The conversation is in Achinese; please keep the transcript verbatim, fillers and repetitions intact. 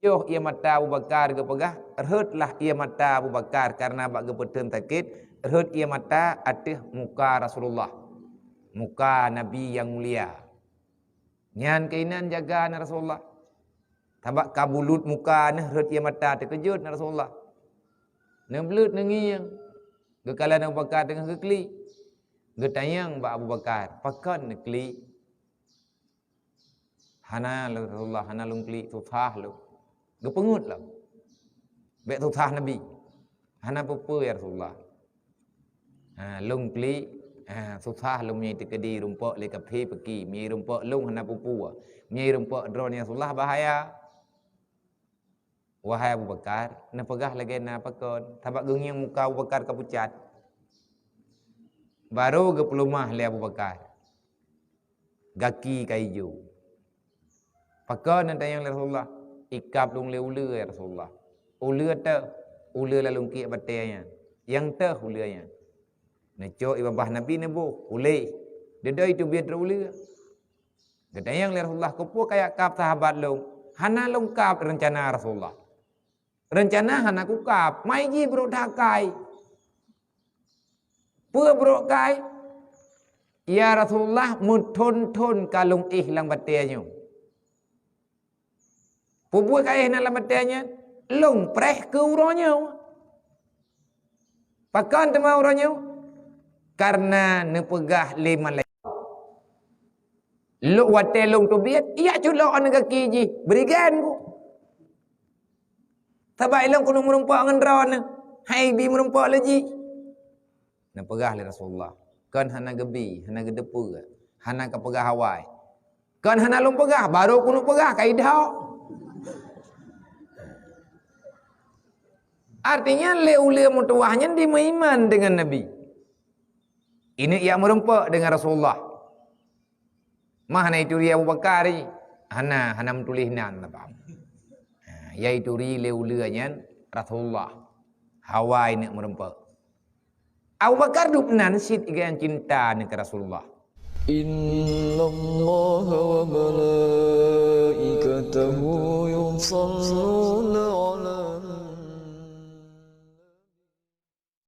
Yoh ié mata Abu Bakar geupeugah, rhötlah ié mata Abu Bakar kareuna bak geupeutheun sakét, rhöt ié mata ateueh muka Rasulullah, muka Nabi nyang mulia. Nyan keuinan jaga na Rasulullah. Sabab ka bulut muka neuh rhöt ié mata, teukeujot na Rasulullah. Neubleuet neungieng. Geukalon Abu Bakar teungoh geuklik. Geutanyong bak Abu Bakar, "Pakon neuklik?" "Hana, Rasulullah, hana lôn klik, susah lôn." Geupeungeut lom. Bèk susah Nabi. "Hana peue-peue, ya Rasulullah. Ha, lôn klik, ha, susah lôn meunyoe teukeudi rumpok lé kafé peuki. Meunyoe rumpok lôn hana peue-peue. Meunyoe rumpok droeneuh, ya Rasulullah, bahaya." "Wahai Abu Bakar, neupeugah lagèe na pakon?" Sabab geungieng muka Abu Bakar ka pucat. Barô geupeuleumah lé Abu Bakar. Gaki ka ijo. "Pakon neutanyong lé Rasulullah?" "Ikab lôn lé uleue, ya Rasulullah. Uleue teuh, uleue lam lôn kiek batèe nyan. Nyang teuh uleue nyan." Neucok ié babah Nabi neuboh, uléh. Deudoi teubiet rot uleue. Geutanyong lé Rasulullah, "Keupeue kajak kab sahabat lôn?" "Hana lôn kab reuncana, Rasulullah. Reuncana hana kukab, mai jih brok that kai." "Peue brok kai?" "Ya Rasulullah, meuthon-thon ka lôn éh lam batèe nyoe." "Peue-peue ka éh na lam batèe nyan?" "Lôn preh keu uroe nyoe." "Pakon teuma uroe nyoe?" "Kareuna neupeugah lé malaikat, lôn watèe lôn teubiet, ijak culok aneuk gaki jih, bri gèn ku. Sabab ilôn keuneuk meurumpok ngon droeneuh, han ibi meurumpok lé jih." Neupeugah lé Rasulullah, "Kon hana geubi, hana geuteupeue, hana kapeugah awai. Kon hana lôn peugah, barô keuneuk peugah ka idhok." Artinya, lé uleue meutuwah nyan dimeuiman deungon Nabi. Ineuk ijak meurumpok deungon Rasulullah. Mah hana ituri Abu Bakar, hana, hana meutuléh nan, na paham. Ha, ya ituri lé uleue nyan Rasulullah. Hawa ineuk meurumpok. Abu Bakar dup nan cit geuh cinta nyan keu Rasulullah. Innallaha wa malaikatahu yusalluna